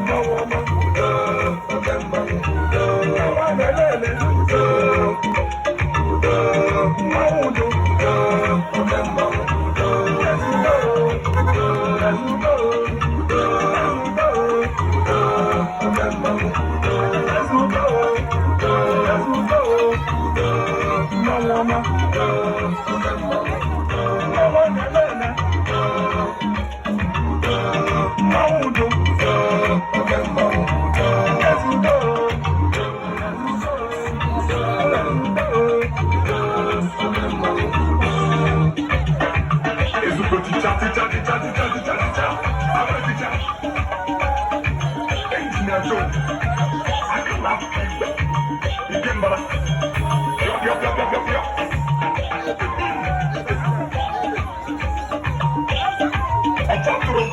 Mmanwụ ọma. Udo, oke mmanwụ. Udo, mmanwụ a na-ele ele. Udo, udo, mmanwụ udo. Udo, oke mmanwụ. Udo, ezudo, udo, ezudo, udo, ezudo, udo, oke mmanwụ. Udo, ezudo, udo, ezudo, udo, mmanwụ ọma. Udo, oke mmanwụ. Udo, mmanwụ a na-ele ele. Udo, udo, mmanwụ udo. Udo, oke mmanwụ. Udo, ezudo, udo, ezudo, udo, oke mmanwụ. Ezugo ticha ticha ticha ticha ticha ticha. Abra ticha. Engineer Joe. Akala. Ikembara. Yo yo yo yo yo yo. Ọ̀pọ̀tụrụ.